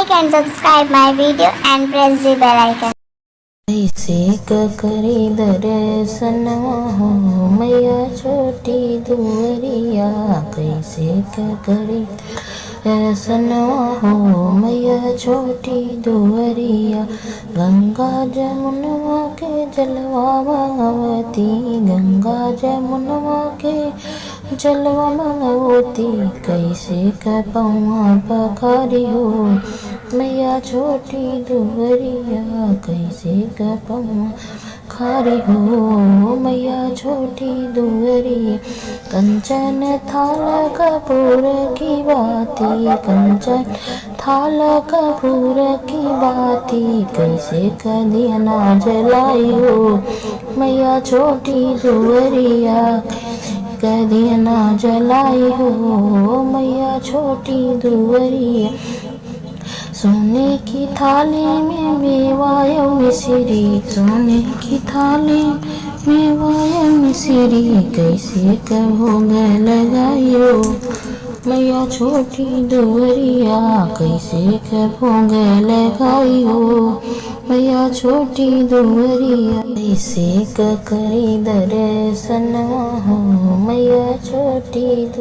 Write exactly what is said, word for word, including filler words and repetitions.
Can subscribe my video and press the bell icon. कैसे क करी दर्शनवा हो मैया छोटी दुवरिया, कैसे क करी दर्शनवा हो मैया छोटी दुवरिया। गंगा जमुनवा के जलवा मंगवती, गंगा जमुनवा के जलवा मंगवती, कैसे क पौआ पखारी हो मैया छोटी दुवरिया, कैसे क पौआ पखारी हो मैया छोटी दुवरिया। कंचन थाल कपूर की बाती, कंचन थाल कपूर की बाती, कैसे क दियना जलाई हो मैया छोटी दुवरिया, कैसे क दियना जलाई हो मैया छोटी दुवरिया। सोने की थाली में मेवा या मिश्री, सोने की थाली में मेवा या मिश्री, कैसे क भोग लगाई हो मैया छोटी दुवरिया, कैसे क भोग लगाई हो मैया छोटी दुवरिया। कैसे क करी दर्शनवा हो मैया छोटी दु-